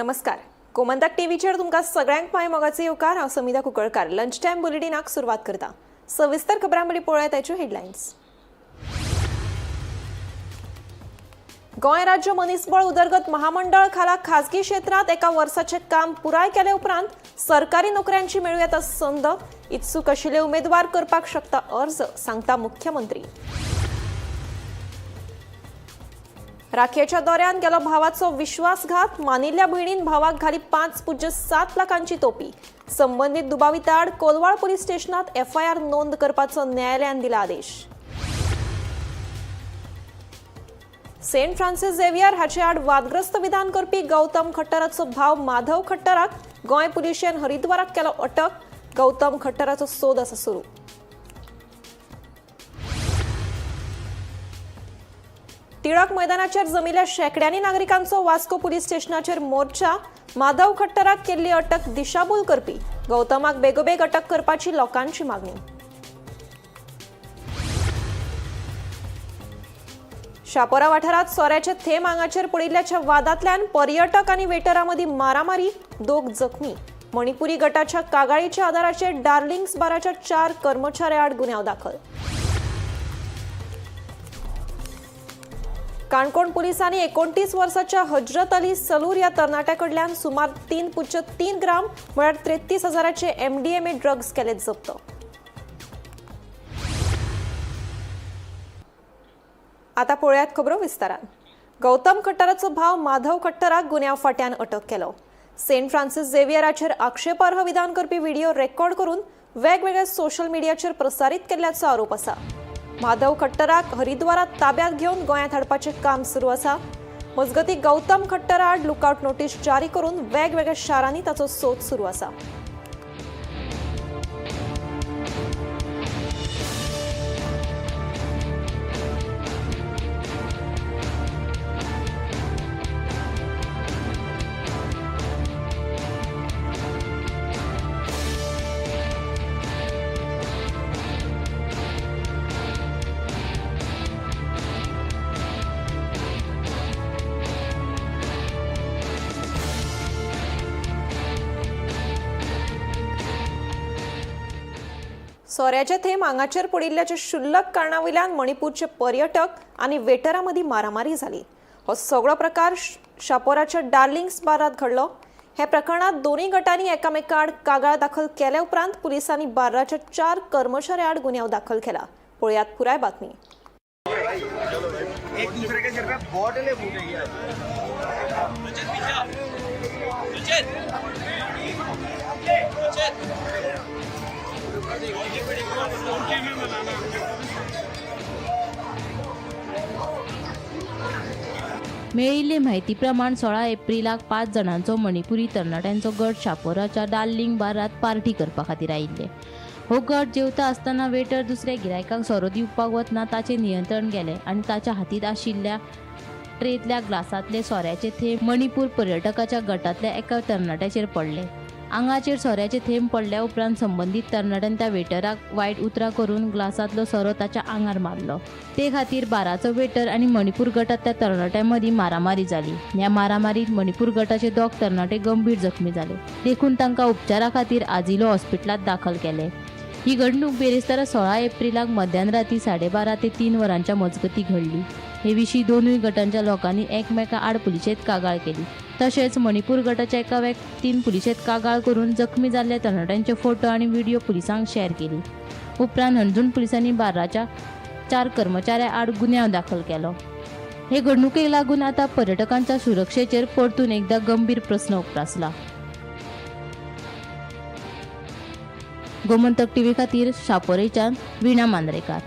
नमस्कार, गोमंतक टीव्हीचेर तुमकां सगळ्यांक माय मोगाचो येवकार. हांव समिता कुंकळकार. लंच टायम बुलेटिनाक सुरवात करता. सविस्तर खबरां मदीं पळोवया ताच्यो हेडलायन्स. गोंय राज्य मनीसबळ उदरगत महामंडळ खाला खाजगी क्षेत्रांत एका वर्साचें काम पुराय केले उपरांत सरकारी नोकऱ्यांची मेळूं येता संद. इत्सूक आशिल्ले उमेदवार करपाक शकता अर्ज, सांगता मुख्यमंत्री. राखयेच्या दौऱ्यान केलो भावाचो विश्वासघात. मानिल्ल्या भयणीन भावाक घाली 5.07 लाखांची तोपी. संबंदीत दुबाविता आड कोलवाळ पोलीस स्टेशनात एफआयआर नोंद करपाचो न्यायालयान दिला आदेश. सेंट फ्रान्सिस झेवियर हाचे आड वादग्रस्त विधान करपी गौतम खट्टराचो भाव माधव खट्टराक गोंय पुलिशेन हरिद्वाराक केलो अटक. गौतम खट्टराचो सोद आसा सुरू. टिळक मैदानाचेर जमिल्ल्या शेंकड्यांनी नागरिकांचो वास्को पुलीस स्टेशनाचेर मोर्चा. माधव खट्टराक केल्ली अटक दिशाभूल करपी, गौतमाक बेगोबेग अटक करपाची लोकांची मागणी. शापोरा वाठारात सोऱ्याचे थेंब आंगाचेर पडिल्ल्याच्या वादांतल्यान पर्यटक आनी वेटरा मदीं मारामारी, दोग जखमी. मणिपुरी गटाच्या कागाळीच्या आदाराचेर डार्लिंग्स बाराच्या 4 कर्मचाऱ्यां आड गुन्यांव दाखल. काणकोण पुलिसांनी 29 वर्साच्या हजरत अली सलूर ह्या तरणाट्या कडल्यान सुमार 3.3 ग्राम म्हळ्यार 33,000चे एमडीएमए ड्रग्ज केले जप्त. आता पळोवयात खबरो विस्तारान. गौतम खट्टराचो भाव माधव खट्टराक गुन्यांव फाट्यान अटक केलो. सेंट फ्रान्सिस झेवियराचेर आक्षेपार्ह विधान करपी व्हिडिओ रेकॉर्ड करून वेगवेगळ्या सोशल मिडियाचेर प्रसारीत केल्ल्याचो आरोप आसा. माधव खट्टराक हरिद्वारात ताब्यात घेवन गोंयांत हाडपाचें काम सुरू आसा. मजगतीं, गौतम खट्टरा आड लुकआउट नोटीस जारी करून वेगवेगळ्या शारांनी ताचो सोद सुरू आसा. सोऱ्याचे थेंब आंगाचेर पडिल्ल्याच्या क्षुल्लक कारणा वयल्यान मणिपूरचे पर्यटक आनी वेटरा मदीं मारामारी जाली. हो सगळो प्रकार शापोराच्या डार्लिंग्स बारात घडलो. हे प्रकरणात दोनूय गटांनी एकामेका आड कागाळ दाखल केल्या उपरांत पुलिसांनी बार्राच्या 4 कर्मचाऱ्यां आड गुन्यांव दाखल केला. पळयात पुराय बातमी. एक दूसरे के सिर पे बोतलें फूटेगी आज. मेळिल्ले म्हायती प्रमाण 16 एप्रिलाक 5 जाणांचो मणिपुरी तरणाट्यांचो गट शापोराच्या डार्लिंग बारात पार्टी करपा खातीर आयिल्ले. हो गट जेवता आसतना वेटर दुसऱ्या गिरायकाक सोरो दिवपाक वतना ताचें नियंत्रण गेलें आनी ताच्या हातींत आशिल्ल्या ट्रेंतल्या ग्लासांतले सोऱ्याचे थेंब मणिपूर पर्यटकाच्या गटांतल्या एका तरणाट्याचेर पडले. आंगाचेर सोऱ्याचे थेंब पडल्या उपरांत संबंदीत तरणाट्यान त्या वेटराक वायट उतरां करून ग्लासांतलो सोरो ताच्या आंगार मारलो. ते खातीर बाराचो वेटर आनी मणिपूर गटांतल्या तरणाट्यां मदीं मारामारी जाली. ह्या मारामारीत मणिपूर गटाचे 2 तरणाटे गंभीर जखमी जाले, देखून तांकां उपचारा खातीर आजिलो हॉस्पिटलांत दाखल केले. ही घडणूक बेरेस्तारा 16 एप्रिलाक मध्यान राती 12:30 ते 3 वरांच्या मजगतीं घडली. हे विशीं दोनूय गटांच्या लोकांनी एकमेका आड पुलिशेंत कागाळ केली. तशेंच मणिपूर गटाच्या एका व्यक्तीन पुलिशेंत कागाळ करून जखमी जाल्ल्या तरणाट्यांचे फोटो आनी व्हिडिओ पुलिसांक शेअर केली. उपरांत हणजूण पुलिसांनी बार्राच्या 4 कर्मचाऱ्यां आड गुन्यांव दाखल केलो. हे घडणुकेक लागून आतां पर्यटकांच्या सुरक्षेचेर परतून एकदा गंभीर प्रस्न उप्रासला. गोमंतक टीव्ही खातीर शापोरेच्यान वीणा मांद्रेकार.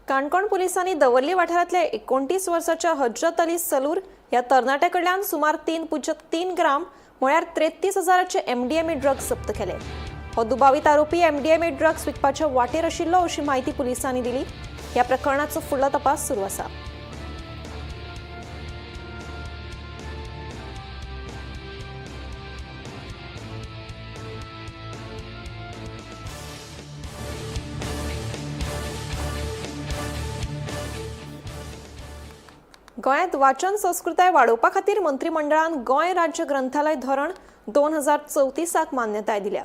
काणकोण पुलिसांनी दवर्ली वाठारांतल्या 29 वर्साच्या हजरत अली सलूर ह्या तरणाट्या कडल्यान सुमार 3.3 ग्राम म्हळ्यार 33,000चे एमडीएमए ड्रग्ज जप्त केले. हो दुबावीत आरोपी एमडीएमए ड्रग्ज विकपाच्या वाटेर आशिल्लो अशी म्हायती पुलिसांनी दिली. ह्या प्रकरणाचो फुडलो तपास सुरू आसा. गोंयांत वाचन संस्कृताय वाडोवपा खातीर मंत्रिमंडळान गोंय राज्य ग्रंथालय धोरण 2034 मान्यताय दिल्या.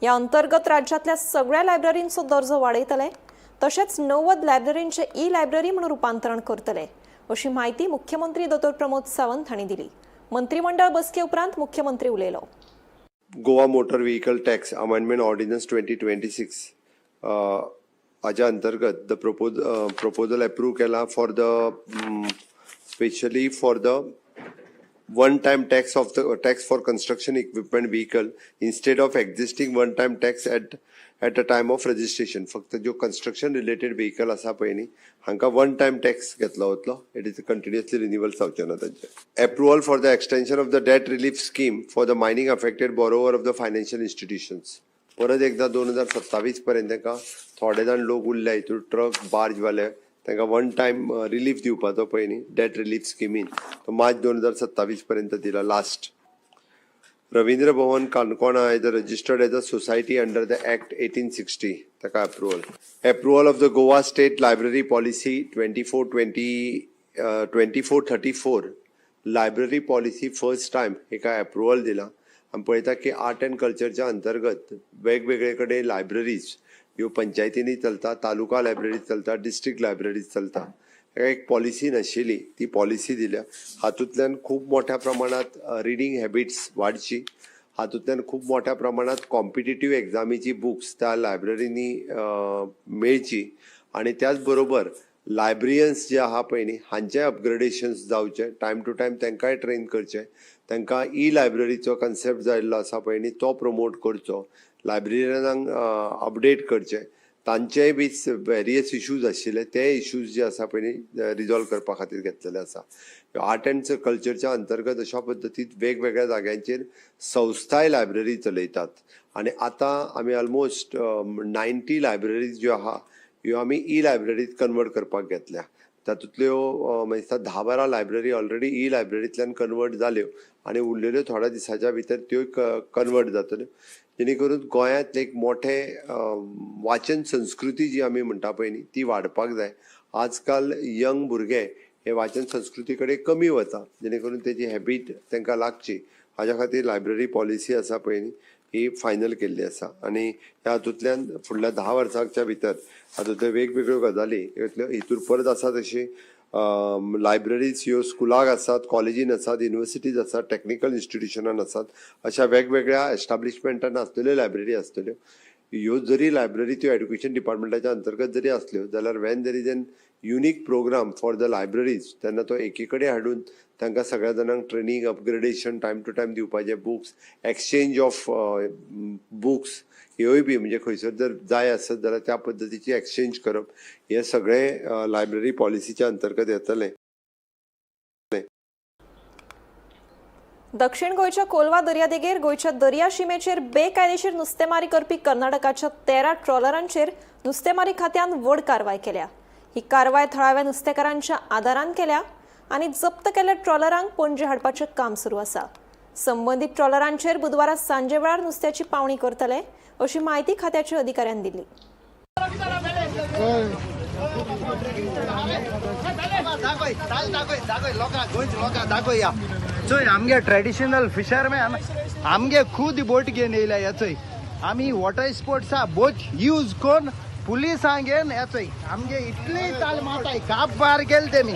ह्या अंतर्गत राज्यांतल्या सगळ्या लायब्ररींचो दर्जो वाडयतले, तशेंच 90 लायब्ररींचें ई लायब्ररी म्हणून रुपांतरण करतले, अशी म्हायती मुख्यमंत्री दोतोर प्रमोद सावंत हांणी दिली. मंत्रिमंडळ बसके उपरांत मुख्यमंत्री उलयलो. Goa motor vehicle tax amendment ordinance 2026 हाज्या अंतर्गत the proposal approve केला for the specially for the one time tax of the tax for construction equipment vehicle instead of existing one time tax at a time of registration. फक्त ज्यो construction related vehicle आसा पळय न्ही, हांकां one time tax घेतलो वतलो. It is continuously renewal जावचें ना तांचें. Approval for the extension of the debt relief scheme for the mining affected borrower of the financial institutions. परत एकदा 2027 पर्यंत तांकां थोडे जाण लोक उरल्या हितून ट्रक बार्जवाले, तांकां वन टायम रिलीफ दिवपाचो पळय न्ही डेट रिलीफ स्किमीन, तो मार्च 2027 पर्यंत दिला last. Ravindra Bhavan Canacona is registered as a society under the act 1860, ताका approval. Approval of the Goa state library policy 24 20 24 34, library policy first time हेका अप्रुवल दिला. आमी पळयता की आर्ट अँड कल्चरच्या अंतर्गत वेगवेगळे कडेन लायब्ररीज ह्यो पंचायतींनी चलता, तालुका लायब्ररीज चलता, डिस्ट्रिक्ट लायब्ररीज चलता. हेका एक पॉलिसी नाशिल्ली, ती पॉलिसी दिल्या. हातूंतल्यान खूब मोठ्या प्रमाणात रिडींग हॅबिट्स वाडची, हातूंतल्यान खूब मोठ्या प्रमाणात कॉम्पिटेटीव एग्जामीची बुक्स त्या लायब्ररींनी मेळची आनी त्याच बरोबर लायब्रियन्स जे आहा पळय न्ही, हांचें अपग्रेडेशन्स जावचें, टायम टू टायम तांकांय ट्रेन करचें, तांकां ई लायब्ररीचो कन्सेप्ट जाल्लो आसा पळय न्ही, तो प्रमोट करचो, लायब्ररियनांक अपडेट करचें, तांचेय बी वेरियस इश्यूज आशिल्ले ते इश्यूज जे आसा पळय न्ही रिजॉल्व करपा खातीर घेतलेले आसा. आर्ट अँड कल्चरच्या अंतर्गत अशा पद्दतीन वेगवेगळ्या जाग्यांचेर संस्थाय लायब्ररी चलयतात आनी आतां आमी ऑलमोस्ट 90 लायब्ररीज ज्यो आहा ह्यो आमी ई लायब्ररीत कन्वर्ट करपाक घेतल्या. तातूंतल्यो म्हाका दिसता 10-12 लायब्ररी ऑलरेडी ई लायब्ररींतल्यान कन्वर्ट जाल्यो आनी उरलेल्यो थोड्या दिसाच्या भितर त्यो कन्वर्ट जातल्यो, जेणे करून गोंयांत एक मोठें वाचन संस्कृती जी आमी म्हणटा पळय न्ही, ती वाडपाक जाय. आजकाल यंग भुरगे हे वाचन संस्कृती कडेन कमी वता, जेणे करून तेजी हॅबीट तांकां लागची हाज्या खातीर लायब्ररी पॉलिसी आसा पळय न्ही, ही फायनल केल्ली आसा. आनी ह्या हातूंतल्यान फुडल्या 10 वर्सांच्या भितर हातूंतल्यो वेगवेगळ्यो गजाली येतल्यो. हितूर परत आसा तशी लायब्ररीज ह्यो स्कुलाक आसात, कॉलेजीन आसात, युनिवर्सिटीज आसात, टॅक्निकल इन्स्टिट्युशनान आसात, अशा वेगवेगळ्या एस्टाब्लिशमेंटान आसलेल्यो लायब्ररी आसतल्यो. ह्यो जरी लायब्ररी त्यो एड्युकेशन डिपार्टमेंटाच्या अंतर्गत जरी आसल्यो जाल्यार when there is an unique program for the libraries, तेन्ना तो एकी कडेन हाडून तांकां सगळ्या जाणांक training, upgradation time to time दिवपाचें, बुक्स एक्सचेंज ऑफ बुक्स ह्योय बी म्हणजे खंयसर जर जाय आसत जाल्यार त्या पद्दतीची एक्सचेंज करप, हें सगळें लायब्ररी पॉलिसीच्या अंतर्गत येतलें. दक्षिण गोंयच्या कोलवा दर्यादेगेर गोंयच्या दर्या शिमेचेर बेकायदेशीर नुस्तेमारी करपी कर्नाटकाच्या 13 ट्रॉलरांचेर नुस्तेमारी खात्यान व्हड कारवाय केल्या. ही कारवाय थळाव्या नुस्तेकारांच्या आदारान केल्या आनी जप्त केल्ल्या ट्रॉलरांक पणजे हाडपाचें काम सुरू आसा. संबंदीत ट्रॉलरांचेर बुधवारा सांजे वेळार नुस्त्याची पावणी करतले, अशी म्हायती खात्याच्या अधिकाऱ्यान दिली. दाखय, चाल दाखय, दाखय लोकांक, गोंयच्या लोकांक दाखय. या चोय, आमगे ट्रेडिशनल फिशरमॅन आमगे खूद बोट घेवन येयल्या. ह्या चोय, आमी वॉटर स्पोर्ट्सा बोट यूज करून पुलिसांक घेवन. ह्या चोय, आमगे इतली ताल मारताय, काबार केले तेमी.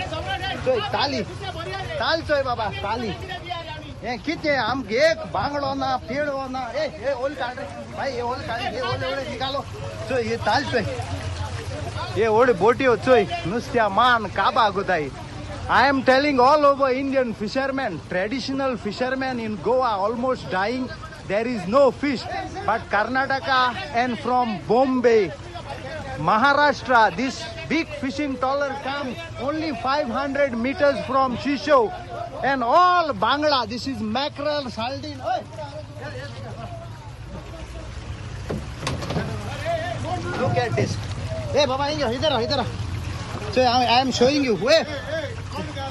चोय ताली, ताल चोय बाबा, ताली. हें कितें, आमगे एक बांगडो ना, पेडो ना. ए हे ओल काड रे भाई, हे ओल काड, हे ओल ओल निकालो. चोय हे ताल चोय, हे ओड बोटयो चोय, नुस्त्या मान काबा गुताय. I am telling all over Indian fishermen, traditional fishermen in Goa almost dying. There is no fish, but Karnataka and from Bombay, Maharashtra, this big fishing trawler come only 500 meters from Shisho and all Bangla. This is mackerel, sardine. Oi. Look at this. Hey, Baba, इधर आओ, इधर आओ. So I am showing you. Hey,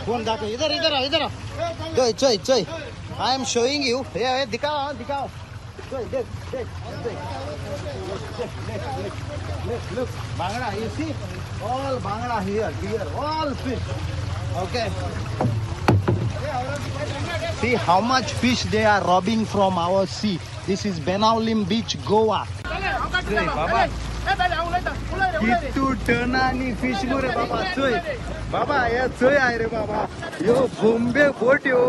phone दाखव. इधर, इधर आओ, इधर आओ. चोय चोय चोय, I am showing you. हे हे दिखाओ, दिखाओ. चोय, देख देख देख, look, look, bangda, you see all bangda here, here all fish. Okay. See how much fish they are robbing from our sea. This is Benaulim Beach, Goa. चोय बाबा, कितू टनांनी फिश मरे बाबा. चोय बाबा, हे चोय आहे रे बाबा, ह्यो बॉम्बे बोट ह्यो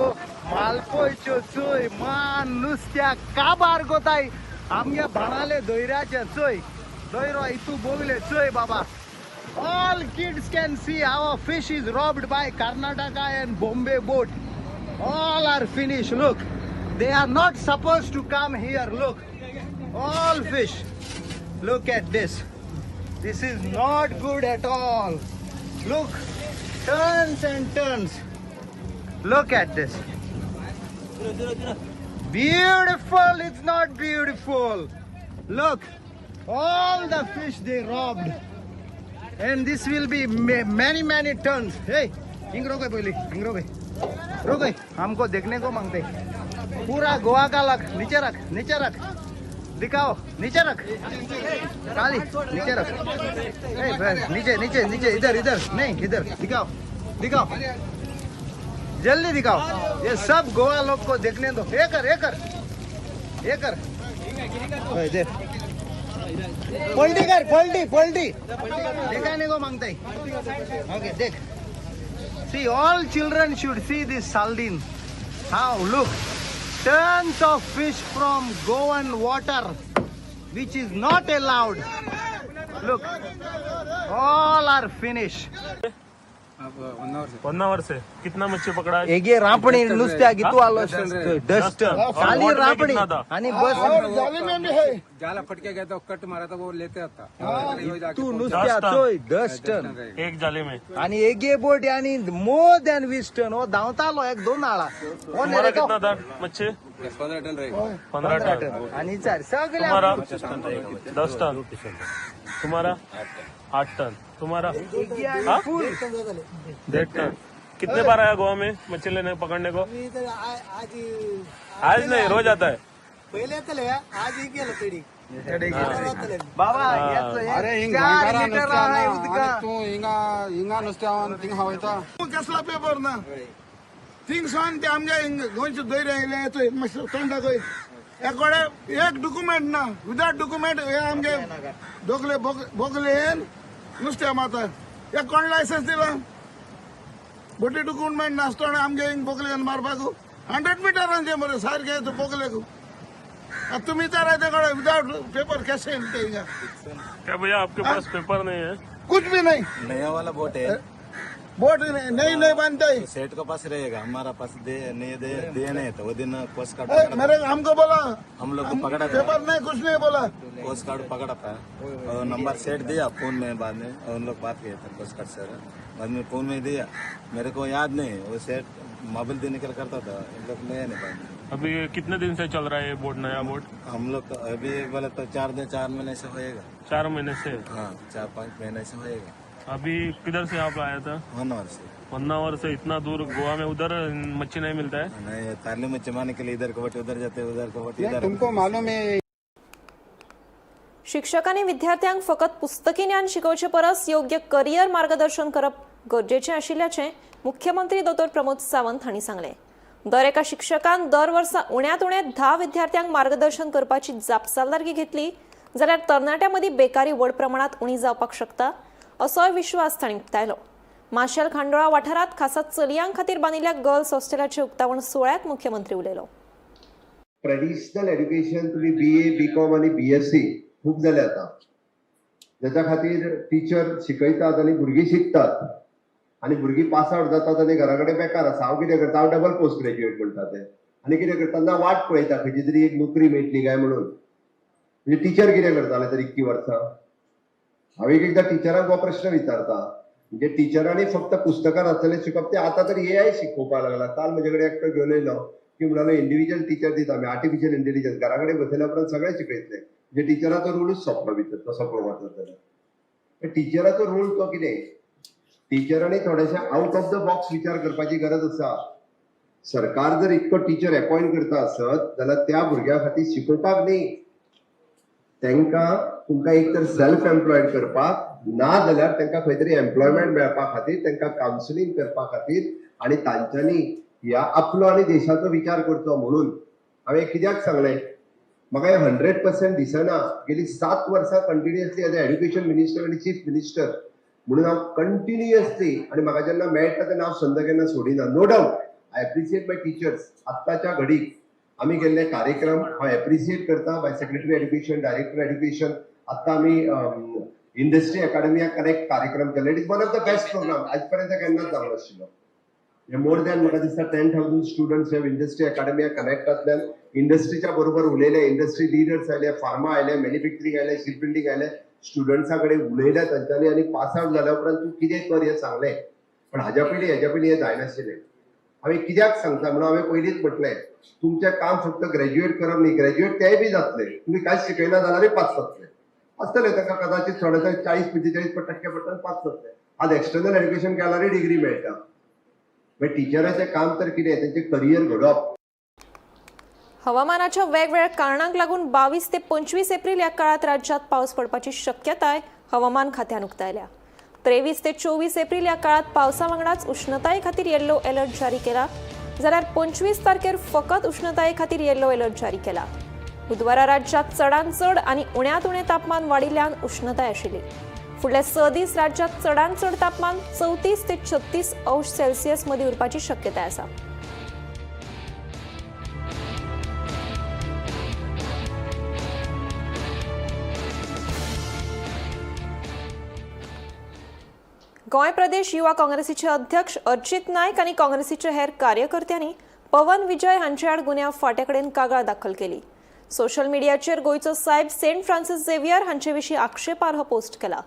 मालपोयच्यो. चोय मान नुस्त्या काबार गोताय आमगे बाणाले दोयऱ्याचे. चोय दोयरो इतू बोगले. चोय बाबा, all kids can see our fish is robbed by Karnataka and Bombay boat. All are finished. Look, they are not supposed to come here. Look, all fish. Look at this. This is not good at all. Look, tons and tons. Look at this. Beautiful. It's not beautiful. Look, all the fish they robbed. And this will be many many tons. Hey, हिंग रोको पहले, हिंग रोको, रोको, हमको देखने को मांगते. पूरा गोवा का लक. नीचे रख, नीचे रख, दिखाओ, नीचे रख, काली नीचे रख. ए, बस, नीचे नीचे नीचे, इधर इधर नहीं, इधर दिखाओ, दिखाओ, जल्दी दिखाओ. ये सब गोवा लोग को देखने दो. ये कर, ये कर, ये कर. ओए, देख, पलटी कर, पलटी, पलटी. दिखाने को मांगते. ओके, देख. See, all children should see this sardine. How, look, tons of fish from Goan water, which is not allowed. Look, all are finished. Honnavar से कितना मच्छी पकड़ा है? एगे रापणी नुसत्या कितू आलो डस्ट. और खाली बोट में रापणी कितना था? आणि बस. जाला फटके गया तो कट मारा था, वो लेते आता. तू नुसत्या. 10 टन. चोय, 10 टन. एक जाली में. आणि एगे बोट आणि मोर दॅन 20 टन. हो धांवतालो एक दोन आळा हो. तुम्हारा कितना था मच्छी? 15 टन रहेगा. 15 टन. आणि चार सगळ्या. तुम्हारा 10 टन, तुम्हारा 8 टन, तुम्हारा एगे आणि हाँ? फुल. 1.5 टन. कितने बार आया गोवा में मच्छी लेने, पकड़ने को? आज नहीं, रोज आता है? पहिले येतले, आज ही केलं तरी. बाबा, याचं अरे एक 4 लिटर आहे उदका. तू हिंगा हिंगा नुसत्या थिंगा वयता. कसला पेपर ना थिंगसान ते आमच्या हिंग गोंयचे दोयरे आयले. चोय मातशें तोंड दाखय. एकोडे एक डॉक्युमेंट ना, विदाउट डॉक्युमेंट हे आमगे दोगले बोगले नुस्त्या मारता. हे कोण लायसन्स दिला? बोटी डॉक्युमेंट नासतना आमगे हिंग बोगले मारपाक? 100 मिटरांचे मरे सारखे बोगलेक. आतां तुमी विचारा ते कडेन, विदाउट पेपर कशें येयले ते हिंगा? क्या भैया, आपके पास पेपर नहीं है? कुछ भी नहीं. नया वाला बोट है. बोट नहीं नहीं बांधते. सेठ के पास रहेगा, हमारा पास दे नहीं, दे दे नहीं तो वो दिन कोस्ट गार्ड ए, पकड़ा मेरे हमको बोला. था। हम लोग को पकड़ा था. पेपर नहीं, कुछ नहीं बोला. कोस्ट गार्ड पकड़ा था और नंबर सेट दिया फोन में बाद में और उन लोग बात किए थे कोस्ट गार्ड सर. बाद में फोन में दिया, मेरे को याद नहीं. वो सेठ मोबाइल देने के लिए करता था, इन लोग नया नहीं बाद में. अभी कितने दिन से चल रहा है ये बोट, नया बोट? हम लोग तो अभी बोले तो 4 दिन, 4 महीने से होएगा. 4 महीने से? हाँ, 4-5 महीने से होएगा. अभी किधर से आप आया था? होन्नावर से. होन्नावर से इतना दूर गोवा में, उधर मच्छी नहीं मिलता है? नहीं, तारले में जमाने के लिए इधर को बटे उधर जाते, उधर को बटे इधर. तुमको मालूम है. शिक्षकांनी विद्यार्थ्यांक फकत पुस्तकी ज्ञान शिकोवचे परस योग्य करिअर मार्गदर्शन करप गरजेचें आशिल्ल्याचें मुख्यमंत्री दोतोर प्रमोद सावंत हांणी सांगलें. दर एका शिक्षकान दर वर्सा उण्यांत उणें 10 विद्यार्थ्यांक मार्गदर्शन करपाची जापसालदारकी घेतली जाल्यार तरणाट्यां मदीं बेकारी व्हड प्रमाणांत उणी जावपाक शकता, असोय विश्वास तांणी उक्तायलो. माशेल खांडोळा वाठारांत खासा चलयां खातीर बांदिल्ल्या गर्ल्स हॉस्टेलाचे उक्तावण सुवाळ्यात मुख्यमंत्री उलयलो. ट्रेडिशनल एज्युकेशन तुम्ही बीए, बी कॉम आणि बीएससी खूप जाले आता, ज्याच्या खातीर टिचर शिकयतात आणि भुरगीं शिकतात आणि भुरगीं पास आवट जातात आणि घरा कडेन बेकार आसा. हांव कितें करता? हांव डबल पोस्ट ग्रॅज्युएट म्हणटा ते आनी कितें करता ना, वाट पळयता खंयची तरी एक नोकरी मेळटली काय म्हणून. म्हणजे टिचर कितें करताले तर इतकी वर्सां? हांव एक एकदां टिचरांक हो प्रश्न विचारता. म्हणजे टिचरांनी फक्त पुस्तकां आसतलें शिकप, ते आतां तर एआय शिकोवपाक लागला. काल म्हजे कडेन एकटो घेवन येयलो की म्हणालो, इंडिव्हिज्युअल टिचर दिता आमी, आर्टिफिशियल इंटेलिजन्स, घरा कडेन बसयल्या उपरांत सगळें शिकयतले. म्हणजे टिचराचो रोलूच सोंपलो भितर तसो पळोवपाक वचत जाल्यार. टिचराचो रोल तो कितें? टिचरांनी थोडेशे आउट ऑफ the box विचार करपाची गरज आसा. सरकार जर इतको टिचर अपॉयंट करता आसत जाल्यार त्या भुरग्या खातीर शिकोवपाक न्ही, तांकां तुमकां एक तर सेल्फ एम्प्लॉयड करपाक. ना जाल्यार तांकां खंय तरी एम्प्लॉयमेंट मेळपा खातीर तांकां कावन्सिलींग करपा खातीर आनी तांच्यांनी ह्या आपलो आनी देशाचो विचार करचो म्हणून हांवें कित्याक सांगलें, म्हाका हें 100% दिसना. गेली 7 वर्सां continuously as a education minister आनी चीफ मिनिस्टर म्हणून हांव कंटिन्युअसली, आनी म्हाका जेन्ना मेळटा तेन्ना हांव संद केन्ना सोडिना. No doubt I appreciate my teachers. आत्ताच्या घडीक आमी केल्ले कार्यक्रम हांव एप्रिशिएट करता by secretary education, director education. आत्तां आमी इंडस्ट्री अकाडमिया कनेक्ट कार्यक्रम केलो. It is one of the best program, आज पर्यंत केन्नाच जावंक नाशिल्लो. हे मोर दॅन म्हाका दिसता 10,000 स्टुडंट्स have industry अकाडमिया कनेक्टांतल्यान इंडस्ट्रीच्या बरोबर उलयले, इंडस्ट्री लिडर्स आयले, फार्मा आयले, मॅन्युफॅक्चरींग आयले, शिप बिल्डींग आयले, स्टुडंट्सां कडेन उलयले तांच्यांनी आनी पास आवट जाल्या उपरांत तूं कितें कर हें सांगलें. पण हाज्या पयलीं हें जायनाशिल्लें. हांवें कित्याक सांगता म्हणून हांवें पयलींच म्हटलें, तुमचें काम फक्त ग्रॅज्युएट करप न्ही, ग्रॅज्युएट तेय बी जातले, तुमी कांयच शिकयना जाल्यारूय पास जातले आसतले, तांकां कदाचित थोडे 40-45% पडटन पास जातले. आज एक्सटर्नल एड्युकेशन केल्यारूय डिग्री मेळटा. मागीर टिचराचें काम तर कितें, तेंचें करियर घडोवप. हवामानाच्या वेगवेगळ्या कारणांक लागून 22 ते 25 एप्रिल ह्या काळात राज्यात पावस पडपाची शक्यताय हवामान खात्यान उक्तायल्या. 23 ते 24 एप्रिल ह्या काळात पावसा वांगडाच उष्णताये खातीर येल्लो अलर्ट जारी केला, जाल्यार 25 तारखेर फकत उष्णताये खातीर येल्लो अलर्ट जारी केला. बुधवारा राज्यात चडांत चड आनी उण्यांत उणें तापमान वाडिल्ल्यान उष्णताय आशिल्ली. फुडले 6 दीस राज्यात चडांत चड तापमान 34 ते 36 अंश सेल्सियस मदीं उरपाची शक्यताय आसा. गोंय प्रदेश युवा काँग्रेसीचे अध्यक्ष अर्जित नायक आनी काँग्रेसीचे हेर कार्यकर्त्यांनी पवन विजय हांचे आड गुन्यांव फांट्या कडेन कागाळ दाखल केली. सोशल मिडियाचेर गोंयचो सायब सेंट फ्रांसीस झेवियर हांचे विशीं आक्षेपार्ह पोस्ट केला.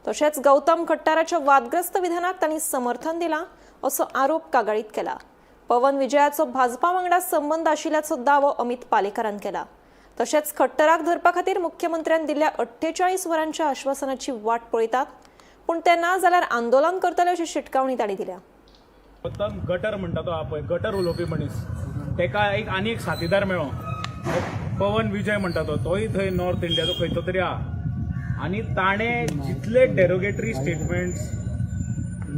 तशेंच गौतम खट्टाराच्या वादग्रस्त विधानाक तांणी समर्थन दिलां असो आरोप कागाळीत केला. पवन विजयाचो भाजपा वांगडा संबंद आशिल्ल्याचो दावो अमित पालेकारान केला. तशेंच खट्टराक धरपा खातीर मुख्यमंत्र्यान दिल्ल्या 48 वरांच्या आश्वासनाची वाट पळयतात, पूण ते ना जाल्यार आंदोलन करतले अशी शिटकावणी तांणी दिल्या. गौतम गटर म्हणटा तो पळय गटर उलोवपी मनीस, तेका एक आनी एक साथीदार मेळ्ळो, पवन विजय म्हणटा तो, तोय थंय नॉर्थ इंडियाचो खंयचो तरी आहा. आनी ताणें जितले डेरोगेटरी स्टेटमेंट्स,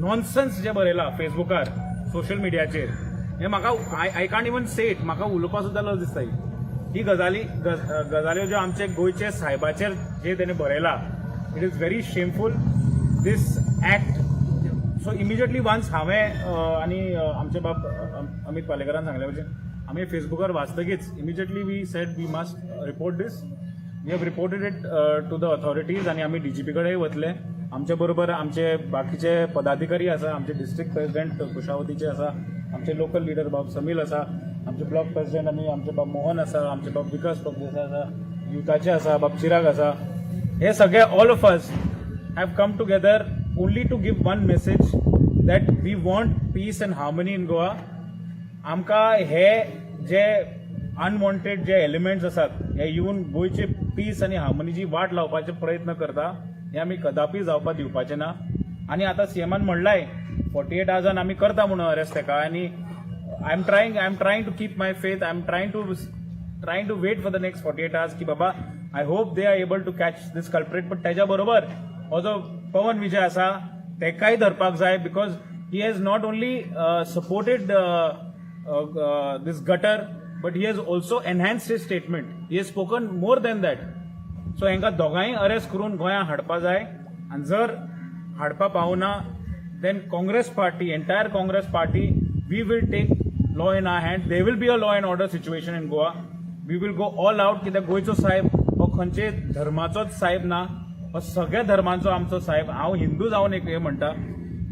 नॉनसन्स जे बरयला फेसबुकार, सोशल मिडियाचेर, हे म्हाका I can't even say it, म्हाका उलोवपा सुद्दां लज दिसता. ही गजाल्यो ज्यो आमचे गोंयचे सायबाचेर जे तेणें बरयला, it is very shameful this act. So immediately once हांवें आनी आमचे बाब अमित पालेकरान सांगले म्हणजे आमी फेसबुकार वाचतकीच immediately we said we must report this. We have reported it to the authorities आनी आमी डीजीपी कडेन वतले. आमचे बरोबर आमचे बाकीचे पदाधिकारी आसा, आमचे डिस्ट्रिक्ट प्रेसिडेंट कुशावतीचे आसा, आमचे लोकल लिडर बाब समील आसा, आमचे ब्लॉक प्रेसिडेंट आनी आमचे बाब मोहन आसा, आमचे बाब विकास प्रभुदेसाय आसा, युथाचे आसा, बाब चिराग आसा. हे सगळे all of us have come together only to give one message that we want peace and harmony in Goa. आमकां हे जे अनवॉन्टेड जे एलिमेंट्स आसात हे येवन गोंयचे पीस आनी हार्मनीची वाट लावपाचे प्रयत्न करता, हे आमी कदापी जावपाक दिवपाचे ना. आनी आतां सीएमान म्हणलाय 48 आवर्सान आमी करता म्हणून अरेस्ट तेका. आनी I am trying to keep my faith. I am trying to wait for the next 48 hours की बाबा, I hope they are able to catch this culprit. But तेज्या बरोबर हो जो पवन विजय आसा तेकाय धरपाक जाय, because he has not only supported this gutter, but he has also enhanced his statement. He has spoken more than that. So हांकां दोगांय अरेस्ट करून गोंयांत हाडपा जाय. आनी जर हाडपा पावना, then Congress party, entire Congress party, we will take law in our hand. There will be a law and order situation in Goa. We will go all out, कित्याक गोंयचो साहेब हो खंयचे धर्माचोच साहेब ना, हो सगळ्या धर्मांचो आमचो साहेब. हांव हिंदू जावन एक हें म्हणटा,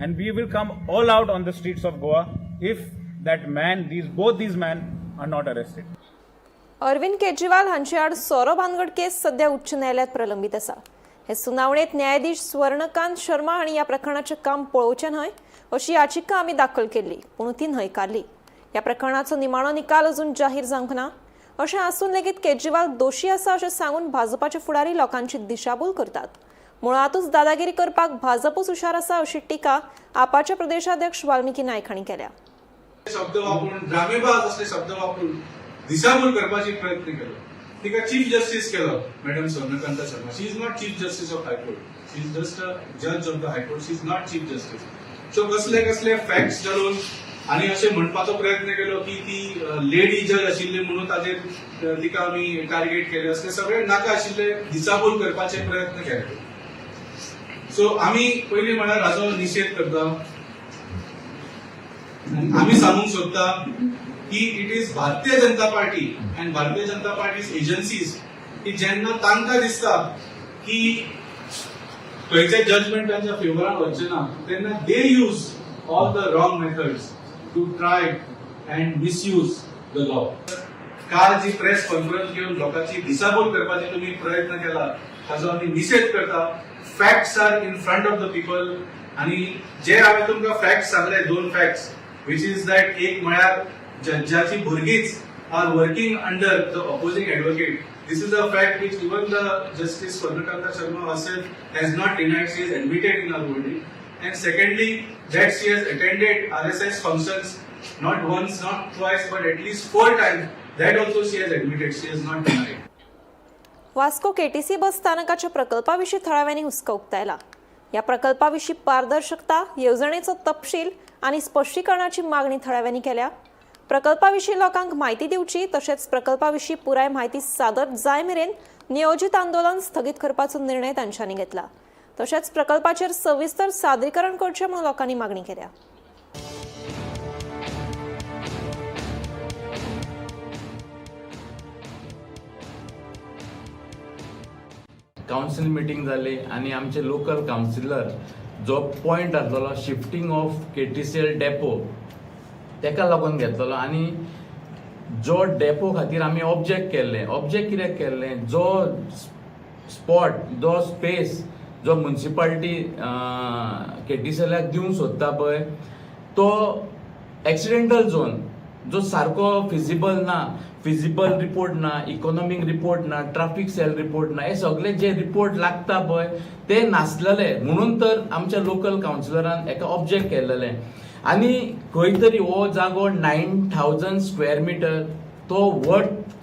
and we will come all out on the streets of Goa if that man these both these men are not arrested. Arvind Kejriwal हांचे आड सोरो भानगड केस सध्या उच्च न्यायालयात प्रलंबीत आसा. हे सुनावणेत न्यायाधीश स्वर्णकांत शर्मा हांणी ह्या प्रकरणाचें काम पळोवचें न्हय अशी याचिका आमी दाखल केल्ली, पूण ती न्हयकारली. ह्या प्रकरणाचो निमाणो निकाल अजून जाहीर जावंक ना. अशें आसून लेगीत केजरीवाल दोशी आसा अशें सांगून भाजपाचे फुडारी लोकांची दिशाभूल करतात. मुळातूच दादागिरी करपाक भाजपूच हुशार आसा अशी टिका आपाचे प्रदेशाध्यक्ष वाल्मिकी नायक हांणी केल्या. शब्द वापरून, ड्रामेबाज असले शब्द वापरून दिशाभूल करपाची प्रयत्न केलो. तिका चीफ जस्टीस केलो madam Swarnakanta Sharma. She is not chief justice of high court. She is just a judge of the high court, she is not chief justice. So कसले कसले फॅक्ट्स घालून आनी अशें म्हणपाचो प्रयत्न केलो की ती लेडी जज आशिल्ली म्हणून ताजेर तिका आमी टार्गेट केले, असले सगळे नाका आशिल्ले दिशाभूल करपाचे प्रयत्न केले. सो आमी पयलीं म्हळ्यार हाजो निशेध करता. आमी सांगूंक सोदता की it is Bharatiya Janata Party and Bharatiya Janata Party's agencies की जेन्ना तांकां दिसता की खंयचे जजमेंट तांच्या फेवरान वचचें ना, तेन्ना they use all the wrong methods to try and misuse the law. काल जी प्रेस कॉन्फरन्स घेवन लोकांची दिशाभूल करपाचे तुमी प्रयत्न केला ताजो आमी निशेध करता. Facts are in front of the people आनी जे हांवें तुमकां फॅक्ट्स सांगले, दोन फॅक्ट्स, which is that एक म्हळ्यार जज्जाची भुरगींच are working under the opposing advocate. This is a fact which even the Justice Swarnakanta Sharma herself has not denied. She has admitted in her verdict. And secondly, that she has attended RSS functions not once, not twice, but at least 4 times. That also she has admitted. She has not denied. Vasco KTC बस स्थानकाच्या प्रकल्पाविषयी थळाव्यांनी हुस्को उक्तायला. या प्रकल्पाविषयी पारदर्शकता, येवजणेचो तपशील आणि स्पश्टीकरणाची मागणी थळाव्यांनी केल्या. प्रकल्पाविषयी लोकांक माहिती दिवची तशेंच प्रकल्पाविषयी पुराय माहिती सादर जाय मेरेन नियोजित आंदोलन स्थगीत करपाचो निर्णय तांच्यांनी घेतला. तशेंच प्रकल्पाचेर सविस्तर सादरीकरण करचें म्हणून लोकांनी मागणी केल्या. कावन्सील मिटींग जाली आनी आमचे लोकल कावन्सिलर जो पॉयंट आसलेलो shifting of KTCL depot तेका लागून घेतलेलो आनी जो डेपो खातीर आमी ऑब्जेक्ट केल्लें. ऑब्जेक्ट कित्याक केल्लें, जो स्पॉट जो स्पेस जो मुन्सिपाल्टी केटीसीएलाक दिवंक सोदता पळय तो एक्सिडेंटल झोन जो सारको फिजिबल ना, फिजिबल रिपोर्ट ना, इकॉनॉमीक रिपोर्ट ना, ट्राफिक सेल रिपोर्ट ना, हे सगळे जे रिपोर्ट लागता पळय ते नासलेले म्हणून तर आमच्या लोकल कावन्सिलरान एका ऑब्जेक्ट केल्लेले. आनी खंय तरी हो जागो 9,000 स्क्वेअर मिटर तो वर्थ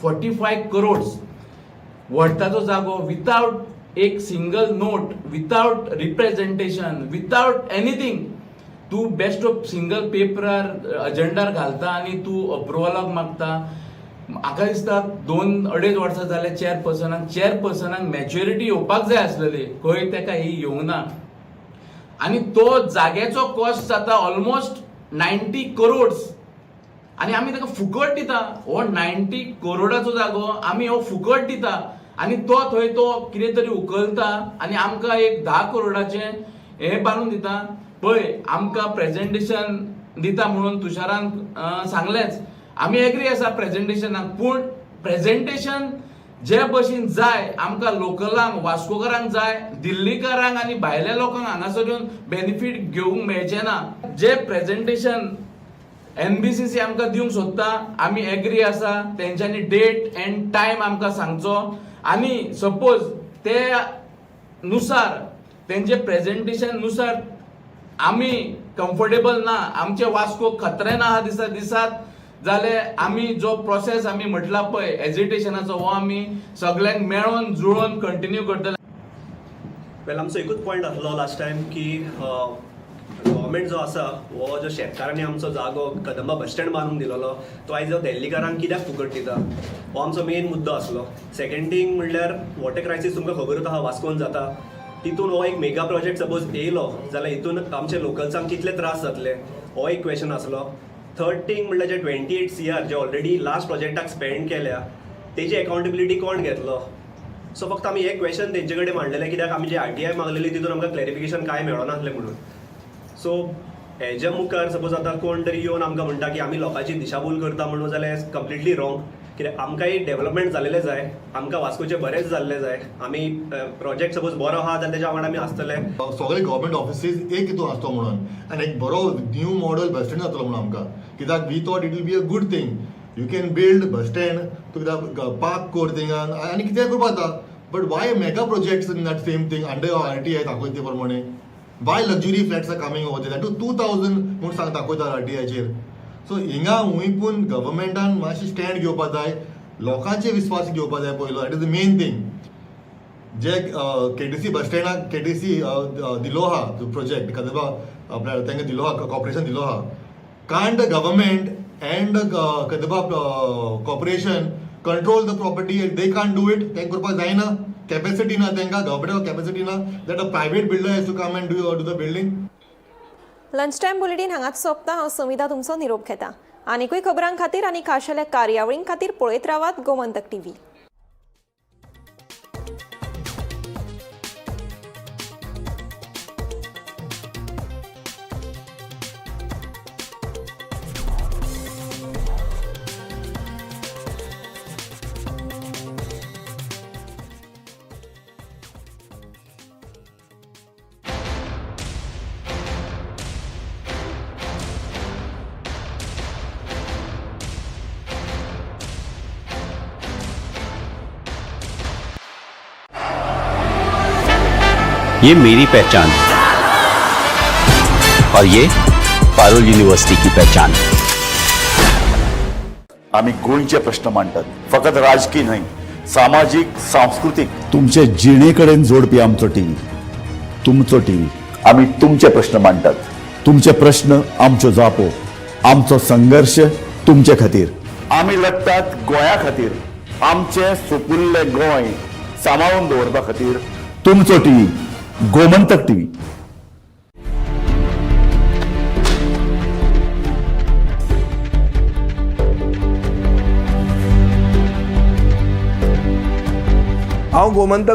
45 करोड्स वर्थाचो जागो वितावट एक single note, without representation, without anything तूं बेस्ट ऑफ सिंगल पेपरार अजेंडार घालता आनी तूं अप्रुवलाक मागता. म्हाका दिसता 2-2.5 वर्सां जाले चेअरपर्सनाक, चेअरपर्सनाक मॅच्युरिटी येवपाक जाय आसलेली, खंय तेका ही येवंक ना. आनी तो जाग्याचो कॉस्ट जाता ऑलमोस्ट 90 करोड्स आनी आमी ताका फुकट दिता. हो 90 करोडाचो जागो आमी हो फुकट दिता आनी तो थंय तो कितें तरी उखलता आनी आमकां एक 10 करोडाचें हें बांदून दिता. पळय आमकां प्रेजेंटेशन दिता म्हणून तुषारान सांगलेंच, आमी एग्री आसा प्रेजेंटेशनाक, पूण प्रेजेंटेशन जे भशेन जाय आमकां लोकलांक, वास्कोकारांक जाय, दिल्लीकारांक आनी भायल्या लोकांक हांगासर येवन बेनिफीट घेवंक मेळचें ना. जे प्रेजेंटेशन एनबीसीसी आमकां दिवंक सोदता आमी एग्री आसा, तेंच्यांनी डेट एंड टायम आमकां सांगचो आनी सपोज ते नुसार तेंचे प्रेजेंटेशन नुसार आमी कम्फर्टेबल ना, आमचे वास्को खतरे ना आहा दिसा दिसात जाल्यार आमी जो प्रोसेस आमी म्हटला पळय एजिटेशनाचो हो आमी सगल्यांक मेळोन जुळोन कंटिन्यू करतले. वेल, आमचो एकूच पॉयंट आसलो लास्ट टायम की गव्हर्मेंट जो आसा हो जो शेतकारांनी आमचो जागो कदंबा बस स्टँड बांदून दिलेलो तो आयज जो दिल्लीकारांक कित्याक फुकट दिता हो आमचो मेन मुद्दो आसलो. सेकंड थींग म्हणल्यार वॉटर क्रायसीस तुमकां खबरूच आहा वास्कोन जाता, तितून हो एक मेगा प्रोजेक्ट सपोज येयलो जाल्यार हितून आमचे लोकल्सांक कितले त्रास जातले हो एक क्वेश्चन आसलो. थर्ड थींग म्हणल्यार जे 28 CR जे ऑलरेडी लास्ट प्रोजेक्टाक स्पेंड केल्या तेजी अकाउंटेबिलिटी कोण घेतलो. सो फक्त आमी हे क्वेश्चन तेंचे कडेन मांडलेले कित्याक आमी जे RTI मागलेली तितून आमकां क्लॅरिफिकेशन कांय मेळनासलें म्हणून. सो हेज्या मुखार सपोज आतां कोण तरी येवन आमकां म्हणटा की आमी लोकांची दिशाभूल करता म्हणून जाल्यार कंप्लिटली रॉंग. कित्याक आमकांय डेव्हलपमेंट जालेलें जाय, आमकां वास्कोचें बरेंच जाल्लें जाय. आमी प्रोजेक्ट सपोज बरो आहा जाल्यार तेज्या वांगडा आमी आसतले. सगळे गव्हर्मेंट ऑफिसीस एक हितून आसतो म्हणून आनी एक बरो न्यू मॉडल बस स्टँड जातलो म्हणून आमकां, कित्याक we thought it will be a good thing. You can build bus stand, तूं कित्याक पार्क कर थिंगा आनी कितेंय करपाक जाता. But why mega projects in that same thing under RTI दाखयता ते प्रमाणे, why luxury flats are coming over there 2000 म्हूण सांग दाखयता आरटीआयचेर. सो हिंगा हुंय पूण गव्हर्मेंटान मातशें स्टँड घेवपा जाय, लोकांचे विस्वास घेवपा जाय पयलो. It is the main thing. जे केटीसी बस स्टँडाक केटीसी दिलो आहा प्रोजेक्ट कदंबा आपल्या तांकां दिलो आहा, कॉर्पोरेशन दिलो आहा, can't the government and Kadamba corporation control the property? They can't do it? तेंकां करपाक जायना? कॅपॅसिटी ना तांकां? गव्हर्मेंटाक कॅपॅसिटी ना that a private builder has to come and do the building? Lunch time bulletin हांगाच सोंपता. हांव समिता तुमचो निरोप घेता. आनिकूय खबरां खातीर आनी खाशेल्या कार्यावळीं खातीर पळयत रावात गोमंतक टीव्ही. ये मेरी पहचान है और ये पारुल यूनिवर्सिटी की पहचान है. आमी गोंयचे प्रश्न मांडटात, फकत राजकीय न्हय, सामाजीक, सांस्कृतीक. तुमचे जिणे कडेन जोडपी आमचो टीव्ही, तुमचो टीव्ही. आमी तुमचे प्रश्न मांडटात. तुमचे प्रश्न, आमच्यो जापो, आमचो संघर्श तुमचे खातीर. आमी लढटात गोंया खातीर, आमचें सुपुल्लें गोंय सांबाळून दवरपा खातीर. तुमचो टीव्ही, गोमंतक टीव्ही. हांव गोमंतक